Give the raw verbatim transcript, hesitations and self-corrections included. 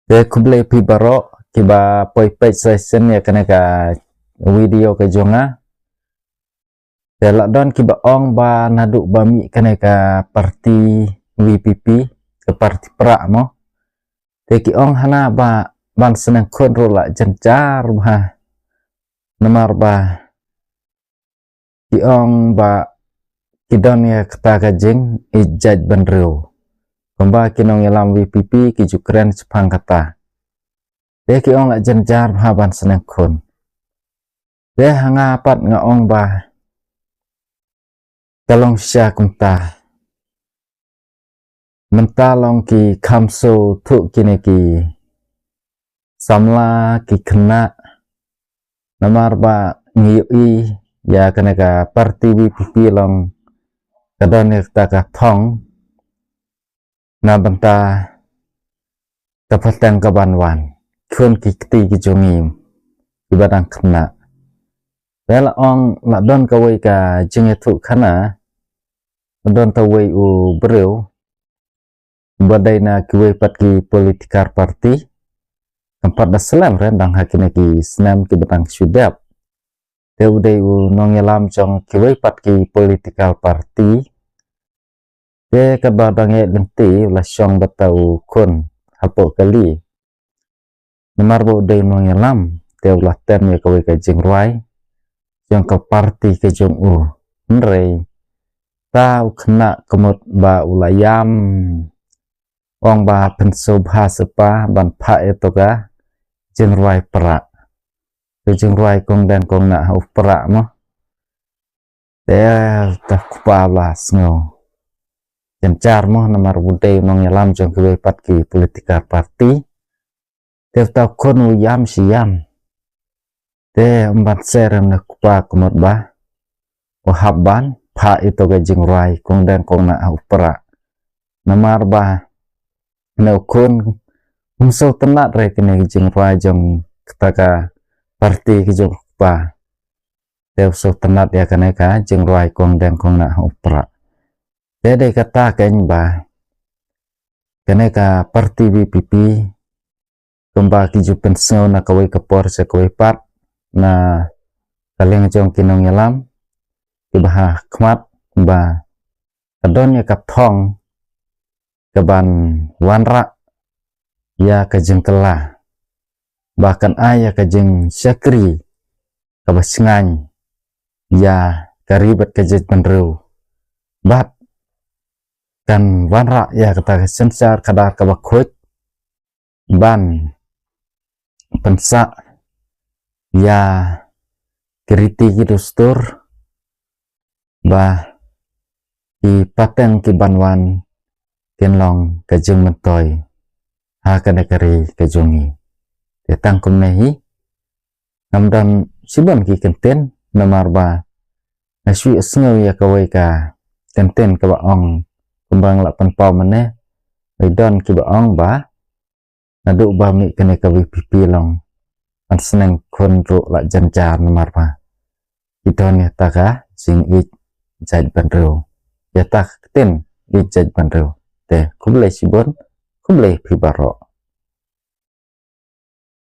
Te khublei phi baroh kiba poi peit session ïa kane ka video ka jong nga. Te la don kiba ong ba naduh ba mih kane ka parti V P P, ka parti prah mo. Te ki ong hana ba ban sneng khun ruh la jynjar bha. Namar ba ki ong ba ki don ïa kata ka jingïeit jaitbynriew. Kumba ki nongïalam V P P ki ju kren shaphang kata. Te ki ong la jynjar bha ban sneng khun. Te ha nga pat nga ong ba ka long shisha kumta. Mynta long ki kham sngewthuh kine ki samla ki khynnah. Namar ba ngi ïohi ïa kane ka parti V P P long ka don ïa kata ka thong na bynta ka pateng kaban wan. Khun ki kti ki jong ngi kiba dang khynnah. Te la ong la don kawei ka jingïathuhkhana, la don kawei u briew ba dei na kiwei pat ki political party. Kam pat da slem re, dang ha kine ki snem kiba dang shu dep. Te u dei u nongïalam jong kiwei pat ki political party. Te kaba dang ïaid lynti u la shong bad uta u khun hapoh kali. Namar ba u dei u nongïalam te u la tem ïa kawei ka jingrwai jong ka parti ka jong u. Hynrei uta u khynnah ka mut ba u la ïam, ong ba pynsngewbha shuh ban phah ïa kata ka jingrwai prah. Ka jingrwai kong deng kong nah ha u prah mo. Te uta u kpa u la sngew jynjar mo, namar u dei u nongïalam jong kiwei pat ki political party. Te uta u khun u ïam shi ïam. Te um ban shem, ne u kpa ka mut ba u hap ban phah ïa kata ka jingrwai kong deng kong nah ha u prah. Namar ba ne u khun um sngewtynnat re kine ki jingrwai jong kata ka parti ka jong u kpa. Te u sngewtynnat ïa kane ka jingrwai kong deng kong nah ha u prah. Te dei kata keiñ ba kane ka parti V P P kumba ki ju pynsngew na kawei ka por sha kawei pat na ka liang jong ki nongïalam kiba ha khmat ba ka don ïa ka thong kaban wanrah ïa ka jingkylla, ba kan ai ïa ka jingshakri kaba shngaiñ ïa ka ri bad ka jaitbynriew, bad kan wanrah ïa kata ka synshar khadar kaba khuid ban pynsah ïa ki riti ki dustur, ba ki pateng kiban wan kin long ka jingmyntoi ha kane ka ri ka jong ngi. Te tang kumne hi, ngam don shibun ki kyntien, namar ba nga shu ïohsngew ïa kawei ka kyntien kaba ong kumba nga la pynpaw mynne, ba don kiba ong ba naduh ba mih kane ka V P P long ban sneng khun ruh la jynjar, namar ba ki don ïa kata ka jingïeit jaitbynriew, ïa kata ka ktien ïeit jaitbynriew. Te khublei shibun, khublei phi baroh.